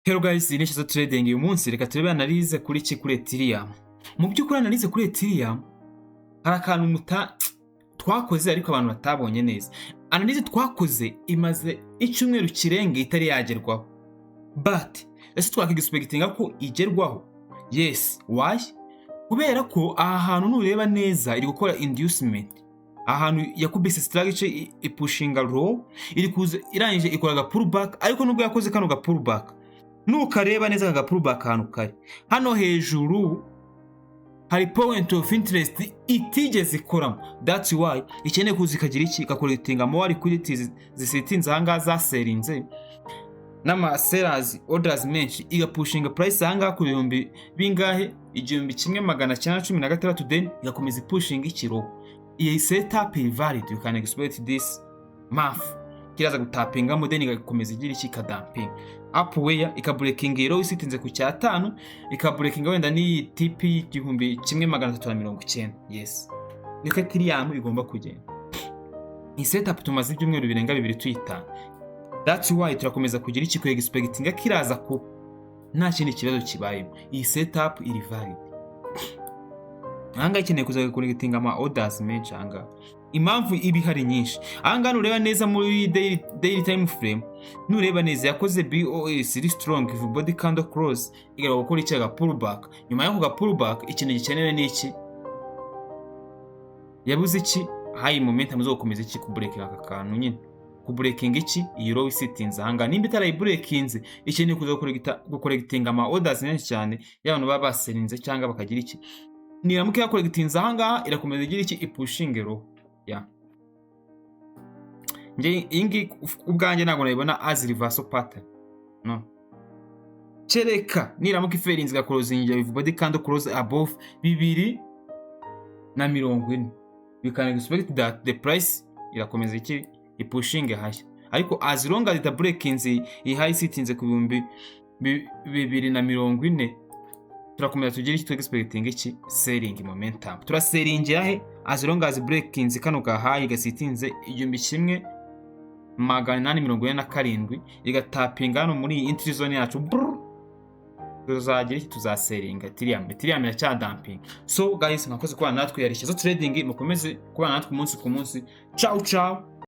Hello guys, ni Shyizo Trading. Uyu munsi reka turebe analyse kuri iki? Kuri Ethereum. Mu by'ukuri analyse kuri Ethereum hari akantu muta twakoze ariko abantu batabonye neza. Analyse twakoze imaze icyumweru kirenga itari yagerwaho. But ese twakexpectinga ko igerwaho? Yes, why? Kubera ko aha hantu nureba neza iri gukora inducement. Ahantu yakubise structure ipushinga low, iri kuza irangije ikora aga pullback, ariko nubwo yakoze kano ga pullback, nukareba neza aka pullback ahantu kari hano hejuru hari point of interest itigeze ikoramo. That's why ikeneye kuza ikagira iki? Igacollectinga more liquidities zisitinze ahangaha, zaserinze n'ama sellers orders menshi, igapushinga price ahangaha ku bihumbi bingahe? 1916. Then igakomeza ipushinga ikiro. Iyi setup iri valid, you can expect this month kiraza gutapingamo, then igakomeza igira iki? Ikadumpinga up where ikabreakinga iyo isitinze ku cyatanu, ikabreakinga wenda n'iyi TP 1390. Yes, niko Ethereum igomba kugenda. Iyi setup tumaze ibyumweru birenga 2 tuyitanga. That's why turakomeza kugira iki? Ku expectinga kiraza kuba nta kindi kibazo kibayemo. Iyi setup iri valid. Ahangaha ikeneye kuza gucollectinga ama orders menshi. Ahangaha impamvu iba ihari nyinshi. Ahangaha nureba neza muri daily time frame, nureba neza yakoze BOS iri strong with body candle close, igaruka gukora iki? Aga pullback. Nyuma y'ako ga pullback, ikintu gikenewe ni iki? Yabuze iki? High momentum zo gukomeza iki? Kubreaking aka kantu nyine, kubreaking iki? Iyi low isitinze ahangaha. Nimba itarayibreakinze, ikeneye kuza gucollectinga ama orders menshi cyane y'abantu baba baserinze cyangwa bakagira iki. Niramuka yacollectinze ahangaha, irakomeza igira iki? Ipushinge low. Ya, njye iyi ngiyi ubwanjye ntabwo nayibona as reversal pattern, no. Kereka niramuka ifailinze, igaclosingira with body candle close above 2040, we can expect that the price irakomeza iki? Ipushinge hashya. Ariko as long as itabreakinze iyi high sitinze ku 2040, turakomeza tugire iki? Expecting iki? Selling momentum. Turasellingira he? As long as breakinze kano ga high gasitinze 1847, igatapinga hano muri iyi entry zone yacu, brrr, tuzagira iki? Tuzasellinga Ethereum. Ethereum iracyadumpinga. So guys, mwakoze kubana natwe. Yari Shyizo Trading. Mukomeze kubana natwe umunsi ku munsi. Ciao ciao.